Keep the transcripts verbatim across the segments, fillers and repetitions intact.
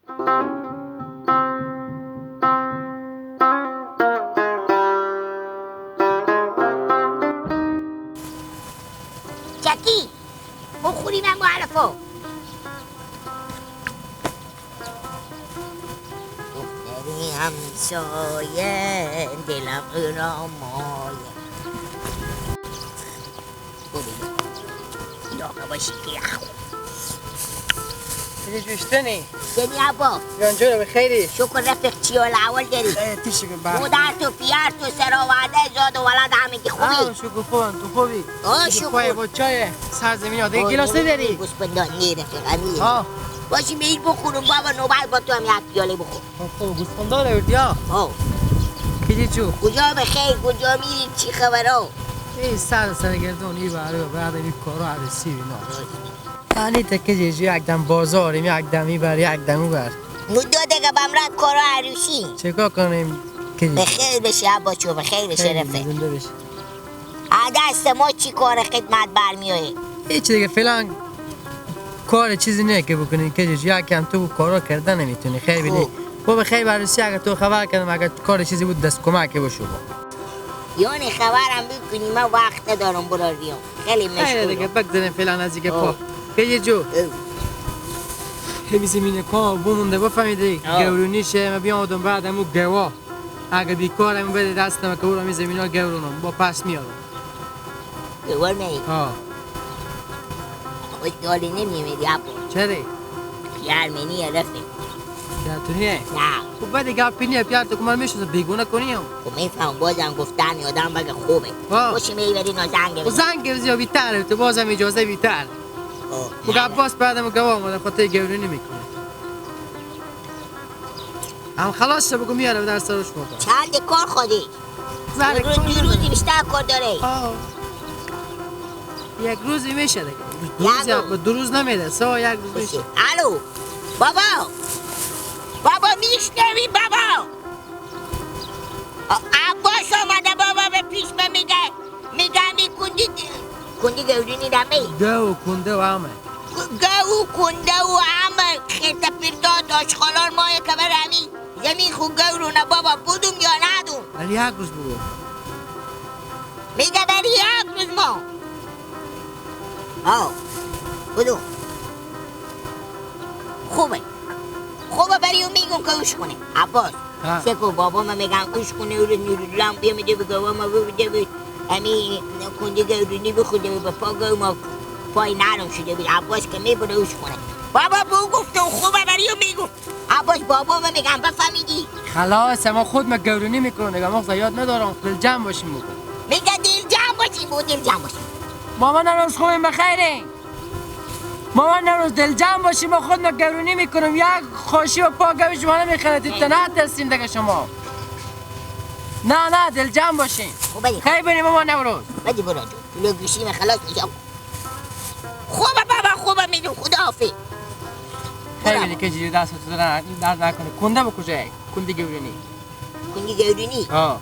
چکی، بخوریم هم معرفو. دختری همسایه، دلم او را مایه. ببین. یا بابا شکری. چی جوشتنی؟ دنیا با. جان جور بخیری؟ شکر رفیق، چی حال احوال داری؟ اه، تیشک به. مادر تو، پیار تو، سر آورده، زاد و ولد همگی خوبی؟ آه، شکر خوبم، تو خوبی؟ آه، شکر. پای با چای سرزمین ها. دیگه آه، گیلاس نه، نداری؟ گوسپندان نه رفیق، همین. آه. باشی میل بخورم بابا، نوبت با تو هم یک پیاله بخور. خب، گوسپندان آوردی ها؟ آه. کجی جو؟ کجا بخیر، کجا میری، چی خبر ها؟ ای سر سرگردان، ای بر، بعد این کارا عروسی اینا. یعنی ته کجی جو، یک دم بازاریم، یک دم ای بر، یک دم او بر. مدت دیگه بمرد کارا عروسی. چیکار کنیم کجی؟ بخیر بشی عباس جو، بخیر بشی خیلی رفیق. زنده بشی. اه، دست ما چی کار خدمت برمی‌آیه؟ هیچ دیگه، فعلاً کار چیزی نیه که بکنی کجی جو، یک کم تو کارا کرده نمیتونی. خیر بینی. خب. بابا خیر، عروسی اگه تو خبر کردم، اگه کار چیزی بود دست کمک بشو با. یعنی خبرم بکنی، من وقت ندارم برار بیام. خیلی خیلی مشغولم. دیگه بگذاریم فعلاً از این گپا. آه. کجی جو. آه. همی زمین کار بمونده، بفهمیدی؟ آه. گورونی شه، من بیام آدم بعدم او گوا. اگه بیکارم بده دستم که او را می زمینا گورونم، با پس میارم. گوا می؟ آه. خود دالی نمی‌میری ابا. چرا؟ پیار منی الفه. پیار تو نیه؟ نه. خب بعد گپ نیه، پیار تو کمر می‌شه بیگونه کنی هم. خب می‌فهم، بازم گفتن آدم بگه خوبه. آه. خوشی می‌بری نا زنگ خب بزن. زنگ بزن بیتره، تو بازم اجازه بیتر. آه. بگه نه، نه. عباس بعدم گوا آمده، خاطر گورونی می‌کنه. هم خلاص شه، بگو میارم در سرش موقع. چند کار خودی؟ زهر یک روز، کار دو روز نداره. بیشتر کار داره. آه. یک روزی می‌شه دیگه. دو یک روز یا-، روز. دو روز نمی‌ده، سه و یک روز می‌شه. الو. بابا. بابا می‌شنوی بابا؟ آ-، عباس آمده بابا، به پیش من میگه. می‌گم این کندی، کندی گورینی نمی؟ گو و کنده و همه. گ-، گو و کنده و همه خیرت پیرتات آشغالان مایه که بر همی زمین خو گورونه بابا، بدوم یا ندوم؟ ولی یک روز بگو. میگه بری یک روز ما. آه. بدوم. خوبه. خوبه، بری او میگم که اوش کنه. عباس. ها. سه کو بابا من می‌گم اوش کنه، او رو نورالله هم بیمیده به گوا ما ببیده بود. امی کندی گورینی بخوده به پا گو ما پای نرم شده بود. عباس که می‌بره اوش کنه. بابا بو گفتم خوبه، بری او میگم. عباس بابا من می‌گم بفهمیدی؟ خلاص، ما خود ما گورینی می‌کنم دیگه، مغز یاد ندارم. دل جمع باشیم بگو. میگه دل جمع باشیم، بگو دل جمع باشیم. ماما نوروز خوبیم بخیرین. ماما نوروز دل جمع باشیم، ما خود ما گرونی می‌کنم. یک خاشی و پا گوش ما نمی‌خرید، تی تنه ترسیم دیگه شما. نه، نه، دل جمع باشیم. خب، بله. خیلی بریم ماما نوروز. بله، برو جو. لو گوشی من خلاص می‌شم. خوبه بابا، خوبه می‌دونم. خدا حافظ. خیلی برو. بینی که جیری دست تو در، درد نکنه. کنده به کجایی؟ کندی گورینی. کندی گورینی؟ ها.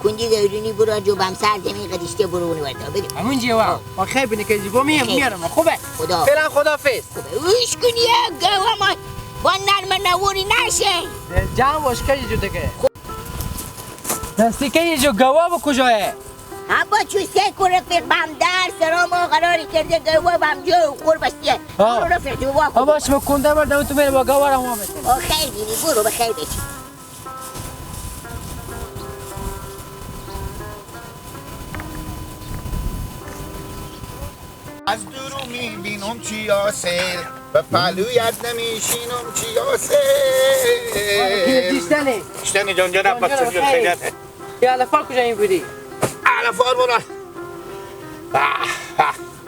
کندی گورینی برو جو بم سر زمین قدیشته برو اونو وردا بده. همون جیه وا. ها. ما خیلی بینی که جی با میام، خیلی. میارم. خوبه؟ خدا. فعلاً خدا حافظ. خوبه. اوش کنی یا گوا ما با نرم نوری نشه. جان واش کجی جو دگه. خب. دستی کجی جو گوا با کجایه؟ ها با چو سه کو رفیق بم در سرا ما قراری کرده گوا بم جو خور بستیه. ها. برو رفیق جو وا ها کن. باش، ما کنده بردم تو میره با گوا را ما می‌کنم. آه، خیلی بینی، برو به خیر بشی. از دورو می‌بینم چی حاصل، به پهلویت نمی‌شینم چی حاصل. دیشتنی. دیشتنی جان جان، جان عباس جان، چطوری؟ خیریته؟ یا علفار کجا این بودی؟ علفار برو. به، به.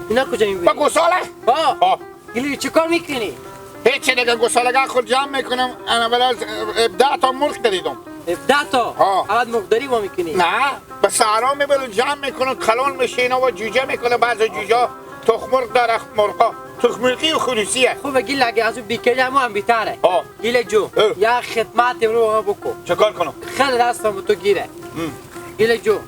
اینا کجا این بودی؟ با گوساله؟ ها. ها. گلی چه کار می‌کنی؟ هیچ دیگه، گوسالگا خود جمع می‌کنم. انا بلا ده تا مرغ خریدم. هفده تا؟ ها. فقط مرغداری ما می‌کنی؟ نه، به صحرا می‌برم جمع می‌کنم، کلان می‌شینه و جوجه می‌کنه. بعضی جوجه تخم مرغ داره، مرغا. تخم مرغی خروسیه. خوبه گیل، اگه از اون بیکری همون هم بیتره. ها. گیل جو، اه. یا خدمت رو بکن. چه کار کنم؟ خیلی دستم به تو گیره. ام. گیل جو،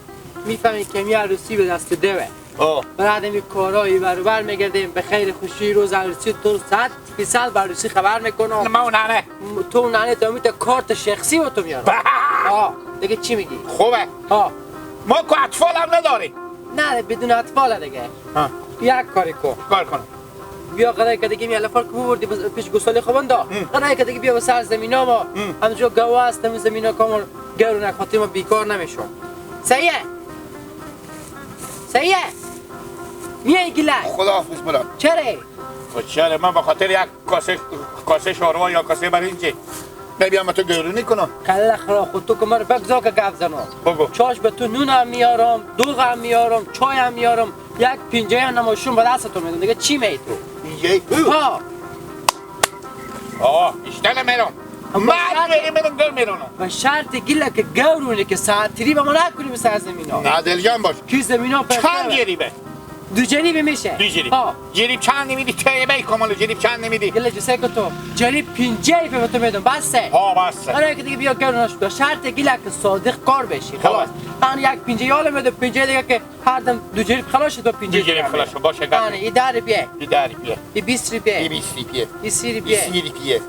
می‌فهمی که می عروسی به دست دوه. آه. برای آدمی کارایی بر و بر می‌گردیم، به خیر خوشی روز عروسی تو صد فیصد بر عروسی خبر می‌کنم. ما اون ننه. م-، تو اون ننه تو می‌ته کارت شخصی و تو میارم. آه، دیگه چی می‌گی؟ خوبه. آه. ما که اطفال هم نداریم. نه، بدون اطفال دیگه. ها. یک کاری کن. کار کنم. بیا قدای که دیگه می علفا که ببردی بز-، پیش گوسالی خوبان دا. هم. قدای که دیگه بیا به سر زمینا ما. هم. همجا گوا هستم، زمینا کامل گرو نخاطی ما بیکار نمیشم. صحیحه؟ صحیحه؟ میای گیلک؟ خداحافظ برام. چره؟ خب چره؟ من به خاطر یک کاسه، کاسه شوروا یا کاسه برنجی نمیام تو گرونی کنم. کله خرا خود تو که مر بگذار که گپ زنم. بگو. چاش به تو نون هم میارم، دوغ هم میارم، چای هم میارم. یک پنجه هم نماشون به دست تو می‌دم. دیگه چی می‌ای تو؟ پنجه؟ ها. آه، اشتنه میرم. خب، من باشه. میرم، میرم، گل میرم. به شرط گیلک گرونه که ساعت تری به ما نکنی به سر زمینا. نه، دلجان باش. کی زمینا پر چند پر. جریبه؟ دو جریب می‌شه. دو جریب. ها. جریب چند نمیدی؟ ته بی کامل جریب چند نمیدی؟ گله جسه که تو. جریب پنجه به تو می‌دم، بسه. ها، بسه. آره که دیگه بیا گرونش به شرط گیلک صادق کار بشی. خلاص. خلاص. آن یک پنجه یاله می‌دم، پنجه دیگه که هر دم دو جریب خلاص شد، پنجاه دو جریب خلاص شد، باشه، گپ. آره، ای ده روپیه. ای ده روپیه. ای بیست روپیه. ای بیست روپیه. ای سی روپیه. ای سی روپیه.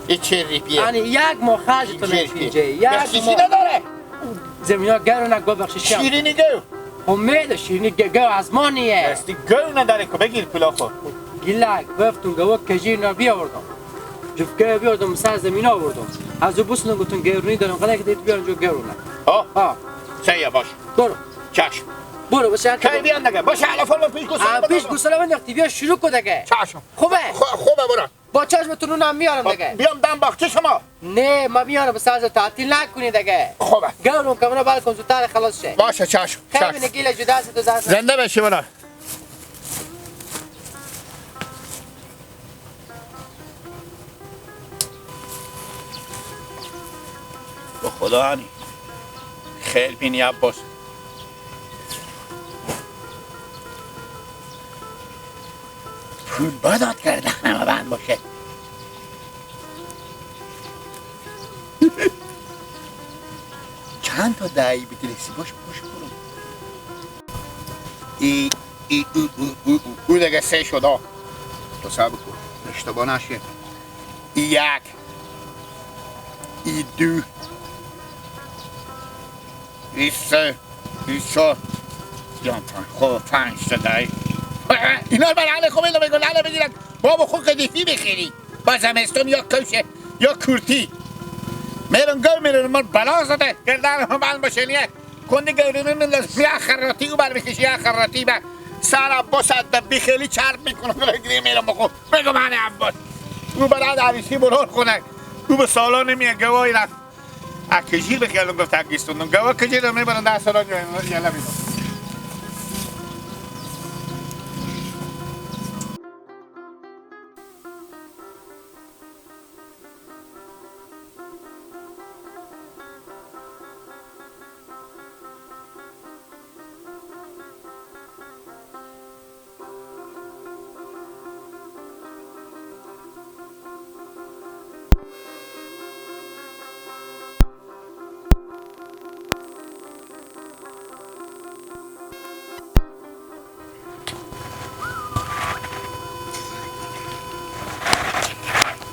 ای چهل روپیه. آره، یک ماه خرج تو چهل روپیه. پنجاه. یک ماه. چیزی نداره. زمینا گرو نگو بخشش. شیرینی گو. امید شیرینی گ-، گو از ما نیه. دستی گو نداره که بگیر پلاخو. گیلک، گفتم گو کجی اینا بیاوردم. جفت گو بیاوردم، سر زمینا آوردم. از او بوسنم گفتم گرونی دارم، قدر که دیت بیارم جو گرونه. ها؟ ها. سیه باش. برو. چشم. برو، باشه، هر کی بیان دگه. باشه، الان فرمان پیش گوساله آه، پیش بنداز. گوساله بنداز، تی بیا شروع کو دگه. چشم. خوبه؟ خو-، خوبه، برو. با چشم تو نونم میارم خب، دگه. بیام دم باغچه شما. نه، ما میارم، سرز تعطیل نکنی دگه. خوبه. گرم کمونه بل کن، زودتر خلاص شه. باشه، چشم، خیلی چشم. نگیله جدا است، تو زنده. زنده بشی، برو. به خدا هنی. خیر بینی عباس. پول بداد کردن همه بند باشه. چند تا دهی بترسی، باش، باش، برو. ای، ای، او، او، او، او، او دگه سه شد، آه. تو صبر کن، اشتباه نشه. ای یک. ای دو. ای سه. ای چهار. یا پنج. خب، پنج تا دهی. اینا رو برای اهل خوب اینو بگو، ننه بگیرن. بابا، خود قدیفی بخیری. با زمستون یا کفش، یا کورتی. میرن گل میرن، من بلا زده. گردن هم بند باشه نیه. کندی گوری من، من لازم یا خراتی او بر بکشی، یا خراتی به سر عباس عدبی خیلی چرب می‌کنه. بگیری میرم بخور. بگو من عباس. او برای عروسی برار کنه. او به سالان میه گواهی رفت. اکجیر بکردم گفت اگیستوندم. گوا کجیر رو می‌برن ده سالان یلا می‌برن.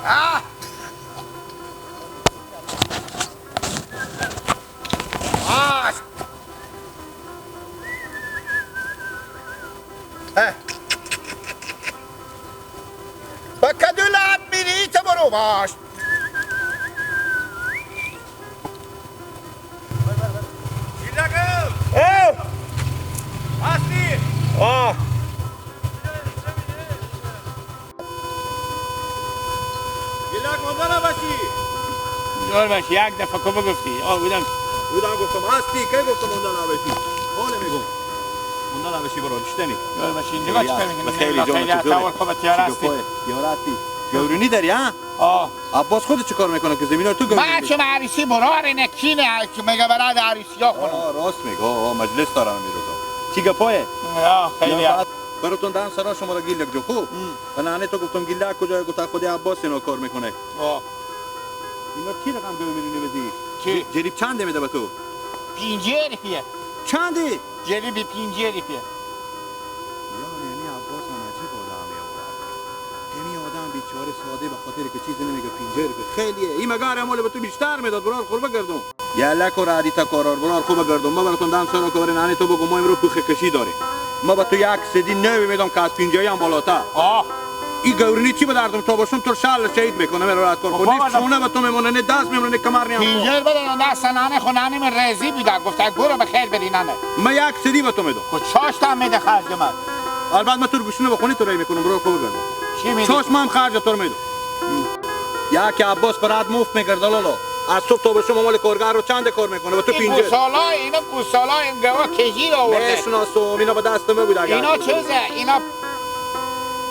آه! آه! اه. با کدو لعب می‌ری، تو برو باش. اه. آه. گیلک مونده نباشی. جور باشی، یک دفعه کو بگفتی. آه، بودم. بودم گفتم، هستی؟ کی گفتم مونده نباشی؟ حاله می‌گم. مونده نباشی برو، اشتنی. جور باشی، اینجا یا، چیکار می‌کنی؟ بخیلی جان، خیلی چطوری؟ اول خوبه، تیار هستی؟ چی گپایه؟ تیار هستی؟ گورونی داری، ها؟ آه. عباس خود چیکار می‌کنه که زمینا تو گورونی؟ ما چه معرفی برار نکینه، که مگه برای عروسی ها کنم. آه، راست میگه. آه، آه، مجلس دارم این روزا. چی گپایه؟ آه، خیلی. یا، براتون دم سرا شما را گیلک جو، خوب؟ ام. و ننه تو گفتم گیلک کجای؟ گفت خود عباس اینا کار می‌کنه. آه. اینا چی رقم گوی می‌رونی بدی؟ چی؟ ج-، جریب چنده می‌ده به تو؟ پینجه روپیه. چنده؟ جریب پینجه روپیه. ساده به خاطر که چیزی نمیگه، پینجر به. خیلیه. این مگار امال به تو بیشتر میداد، برار خور بگردم. یه لک و ردی تا کارار، برار خور بگردم. ما براتون دم سر که برین، انی تو بگو ما امرو پوخ کشی داریم. ما به تو یک سدی نوی میدم که از پینجایی هم بالاتر. آه. این گورینی چی به دردم تا باشم، تو شل شهید می‌کنم، امرو راحت کار کن. بابا نه چونه به تو میمونه، نه دست میمونه، نه کمر، نه هم پا. پینجر بدن دست ننه خو ننه من ریزی بیده، گفته برو به خیر بری ننه. من یک سدی به تو میدم. خو چاش تا میده خرج من. البته من تو رو گوشونه به خونی تو رای می‌کنم، برو خو بگردم. چی می‌دی؟ چاش من هم خرج تو رو میدم. یا که عباس برات مفت می‌گرده لالا. از صبح تا به شما مال کارگر رو چند کار می‌کنه؟ به تو این پینجه. گوسالا، اینا گوسالا، این گوا کشی رو آورده. می‌شناسم، اینا به دست من بود اگر. اینا چیزه، اینا،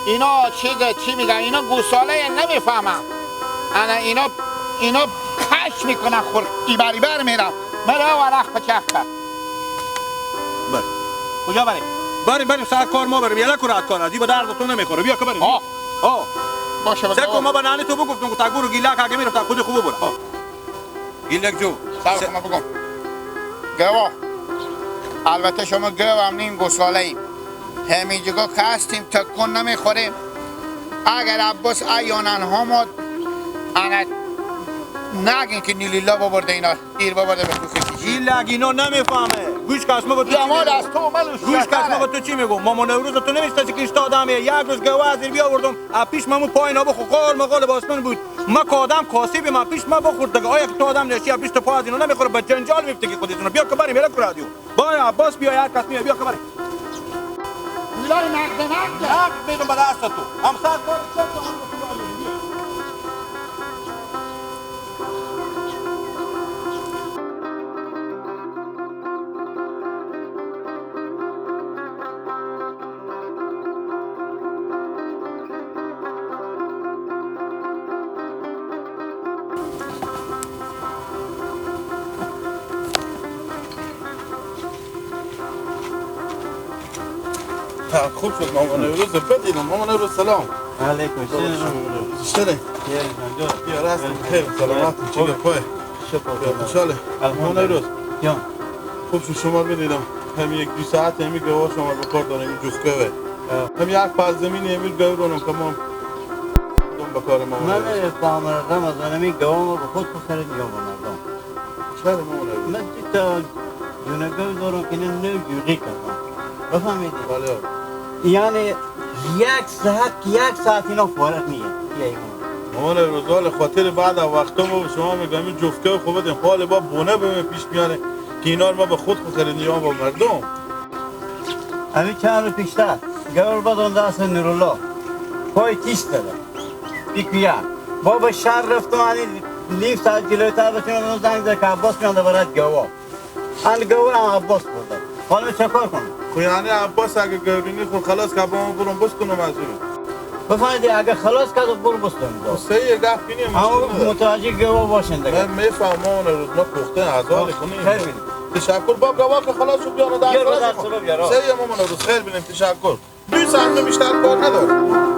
اینا چیزه، چی می‌گن؟ اینا گوساله نمی‌فهمم. انا اینا، اینا کش می‌کنن خور، ایبر ایبر می‌رم. مرا ورق پچخ کرد. بله. کجا بریم؟ بریم، بریم، سر کار ما بریم. یه لک و رد کار از این به درد تو نمی‌خوره. بیا که بریم. آه. آه. باشه، سه باشه. کن ما به نانی تو بگفتم که تک برو گیلک اگه می‌رفت خود خوبه برو. آه. گیلک جو. سر سه کن ما بگم. گوا. البته شما گوا هم نیم گوساله ایم. همینجگاه که هستیم تکون نمی‌خوریم. اگر عباس ایانن ها ما انا نگین که نیلیلا ببرده اینا. دیر بابا ده به تو کسی. این لگینا نمیفهمه. گوش کس مگو تو یا چی مال می‌گو؟ از تو مال گوش کس مگو تو چی می‌گو؟ ماما نوروز تو نمی‌شناسی که اشتا آدمیه. یک روز گوه از این بیاوردم. از پیش ممو پایین آبو خو قال مقال باسمن بود. ما که آدم کاسبی ما پیش ما بخورد دیگه. آیا که تو آدم نشی از پیش تو پا از اینا نمی‌خوره به جنجال می‌فته که خودتون. بیا که بریم یه رادیو. با عباس بیا هر کس میاد بیا که بریم. می‌لای نقد نقد. نقد می‌دم به دست تو. همسر کار چند تا اون رو تو برمی‌دی. ها، خوب شد ماما نوروز بدینم. ماما نوروز سلام. علیکم سلام. چطوره؟ خیره، جان. بیا، راست، خیر، سلامت، چی گپای؟ شکر. بیا، خوشحاله. الحمدلله. ماما نوروز. جان. خوب شد شما بدینم. هم یک دو ساعت همی گوا شما به کار دارم، این جفت گوه. آه. هم یک پس زمین همی گوه رونم که ما به کار ما من می‌رسیم. فهم رمضان، همی گوا ما به خود بخریم یا به مردم؟ چرا ماما نوروز؟ من دو تا دونه گاو دارم که اینه نو جوغی کردم. بفهمیدی؟ بله. یعنی یک ساعت، یک ساعت اینا فارغ نیه. یه ایمان. ماما نوروز، حال خاطر بعد از وقتا ما به شما می‌گم، این جفت گاو خوب بدیم. حال با بونه به پیش میاره که اینا رو ما به خود خود خریدیم یا با مردم. همین چند روز پیشتر گاو رو بدم دست نورالله. پای تیز داره. بیکویا. با به شهر رفتم، یعنی نیم ساعت جلوتر رفتم، زنگ زد که عباس میان برات گاوا. ان گاوا هم عباس برده. حالا چه کار کنم؟ خو یعنی عباس اگه گاورینی خو خلاص که با ما برم بستونم از این. بفهمیدی اگه خلاص کرد برو بستونم. خو صحیح گپ اینه، اما مشکل نداره. متوجه گاوا باشین دیگه. من می‌فهمم اون روز ما پخته از حال آه، کنیم. خیر بینیم. تشکر با گاوا که خلاص شد بیانو در بیار خلاص بدست ما. رو بیار، آه. صحیح ماما نوروز، خیر بینیم، تشکر. دو ساعت بیشتر کار ندارم.